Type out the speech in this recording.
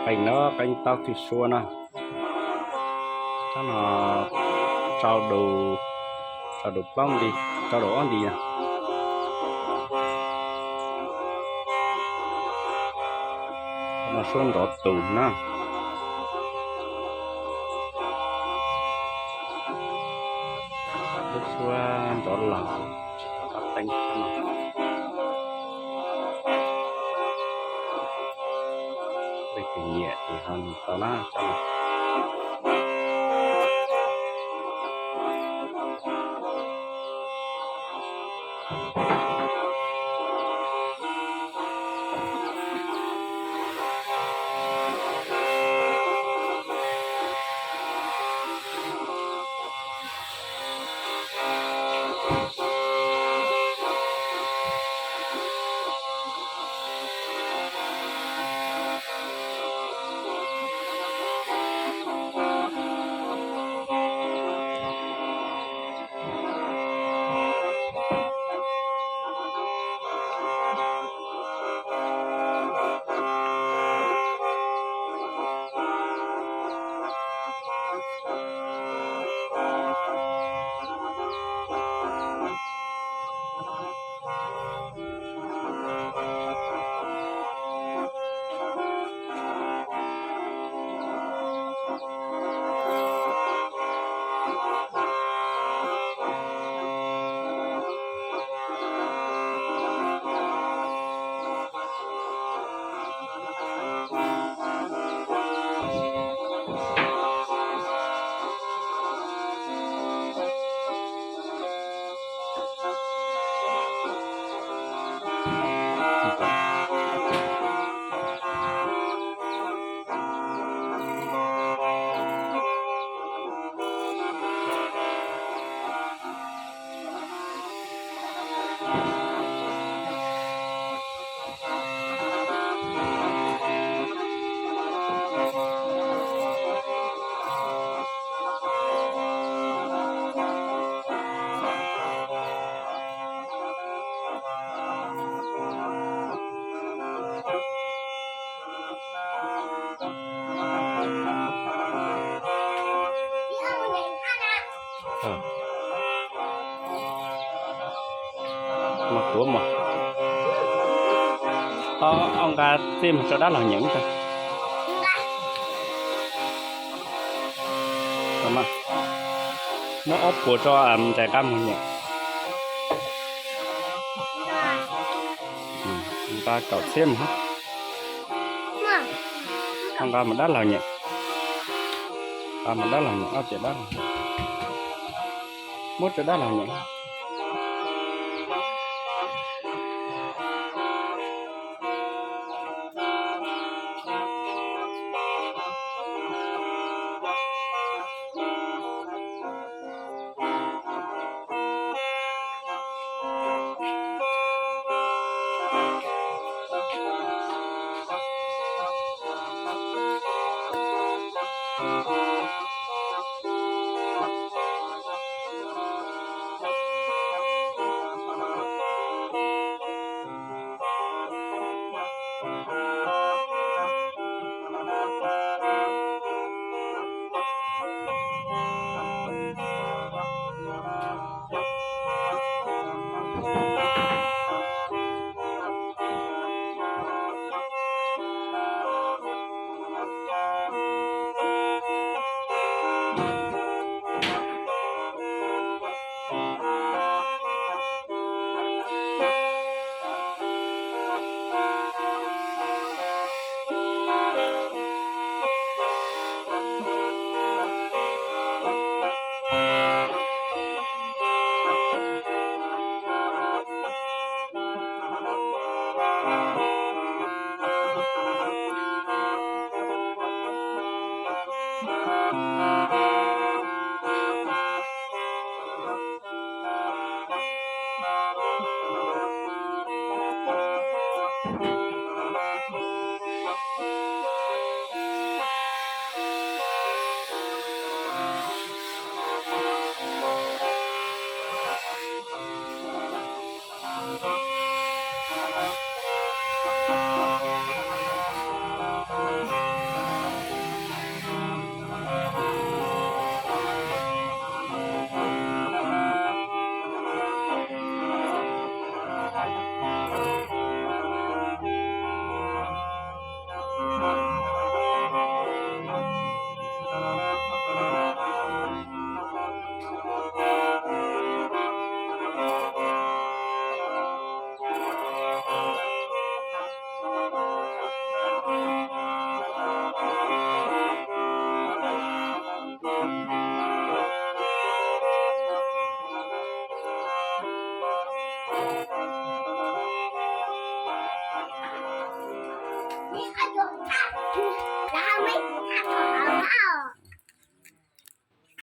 Qeej no qeej taub twg suab na. Tsob no rau du, rau du plaub nti, rau du ob nti na. No suab nrov tus na. Lub suab nrov laug, tsis tau qab teeb no. Leej twg nyiam ces ho nug tau na tsob no. Mos tuav mos. Ob nqa txij mus tso dab laug nyeem. Muab ob puas tso, nqes nqa mus nyeem. Nqa kaum txhiab mus. Nqa mus dab laug nyeem. Nqa mus dab laug nyeem, ob tiam dab laug. Muab rau dab laug nyeem.